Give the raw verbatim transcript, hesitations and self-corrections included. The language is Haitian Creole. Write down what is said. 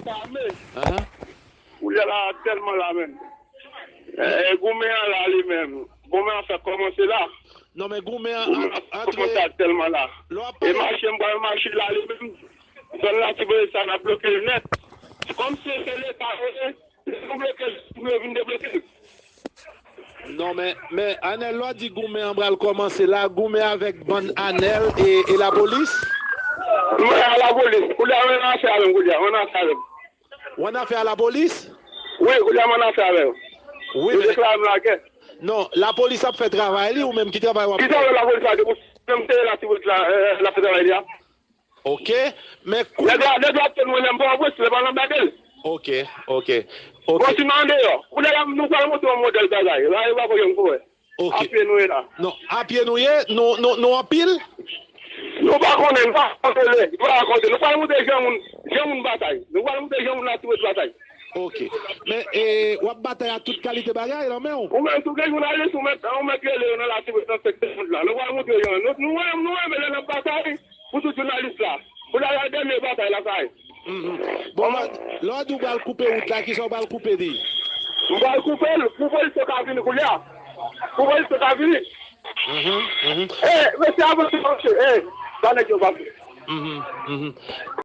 Ame. Koulye la tèlman la menm. Eh, goumen an la li menm. Goumen an fèk kòmanse la. Non, men goumen an, goumen an fèk kòmanse tèlman la. E mache m pral mache la li menm. Zòn la ti boye sa n ap bloke l nèt. Kòmsi se leta yo ye, nou bloke l, nou vin debloke l. Non, men, men Anèl, lò di goumen an pral kòmanse la, goumen avèk bann Anèl e, e lapolis? Mwen a lapolis. Koulye a, mwen nan afè avè m, koulye a, mwen nan afè avè m. Ou an afè a lapolis? Wi, koulye a, mwen nan afè avè yo. Wi, yo men deklare m lagè. Non, lapolis ap fè travay li, ou menm ki travay w ap fè? Ki travay lapolis la, depi menm se la ti bout la, eh, l ap fè travay li a. Ok, men kou... Nèg la, nèg la ap tann mwen lè m pa wè, lè pa nan bagay. Ok, ok, ok. Bon, si nou andeyò, koulye a, nou pral montre yon modèl bagay. La, yo pa konn yon kouwè. Ok. Apye nou ye la. Non, apye nou ye, nou, nou, nou anpil? Nou pa konnen, nou pa konnen, nou pa konnen. Nou pral montre jan moun, jan moun batay. Nou pral montre jan moun la ti boye batay. Ok. Men, e, w ap batay ak tout kalite bagay nan men w? Ou menm tou gen jounalis, ou mèt, ou mèt rele yo nan la ti boye nan sektè moun la. Nou pral montre jan. Nou, nou, nou renmen lè n ap batay. Pou tout jounalis la. Pou la, la dènye batay la sa ye. Mhm. Bon, lè, lè w di w pral koupe wout la, kisa w pral koupe li? M pral koupe l pou polis yo ka vini koulye a. Pou polis yo ka vini. Mhm, mhm. Eh, mesye, avanse, mesye. Eh, sa nèg yo pase. Mhm, mhm.